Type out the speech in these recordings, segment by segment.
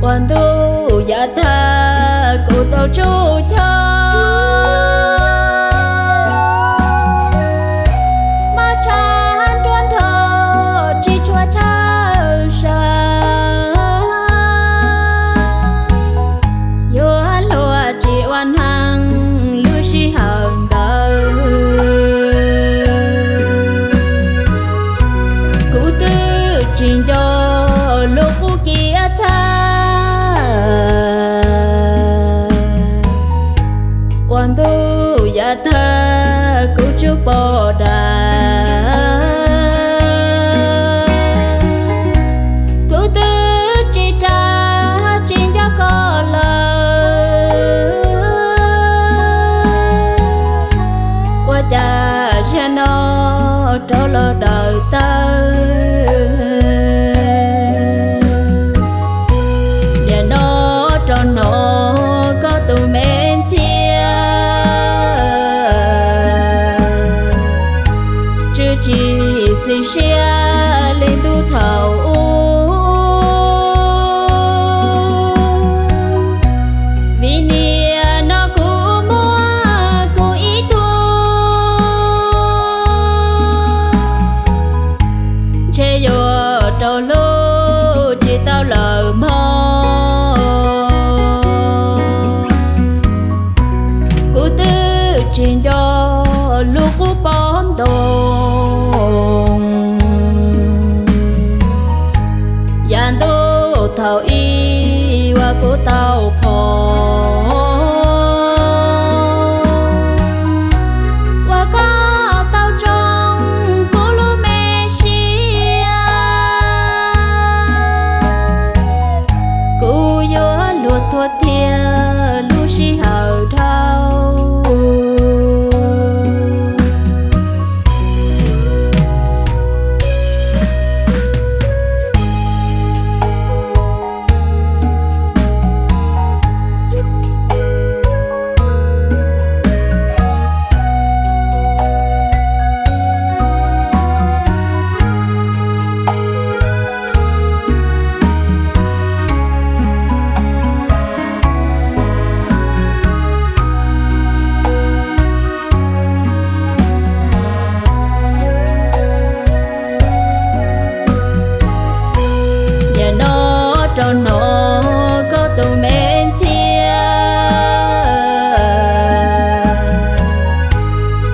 Ua ntuj yam tag kuv tau tsub cog, maj tshaj nruab nrho tsis tshua chaw sawv, yuav luag tsis ua neeg lub sij hawm ntawd. Kuv twb tsis nco lub qub kiav txhab, ua ntuj yam tag kuv tsuas pom dag. Kuv twb tsis ras tsis nco koj lawm, ua cas zaum no rov los daws tawv. Nim no rov hnov koj tus me ntxhiab, tswv tsis xis siab li ntuj thaum ub. Vim niaj no kuv muab kuv ib tug, ntshe yuav rau hlub tsis tau lawm mog. Kuv twb tsis nco lub qub pob ntoo, yav ntuj thaum ub uas kuv tau phom, uas koj tau tsoo kuv lub me siab. Kuv yuav luag tuag tiag lub sij hawm dhau. Nim no rov hnov koj tus me ntxhiab,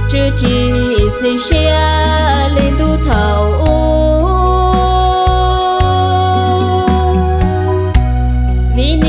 tswv tsis xis siab li ntuj thaum ub. Vim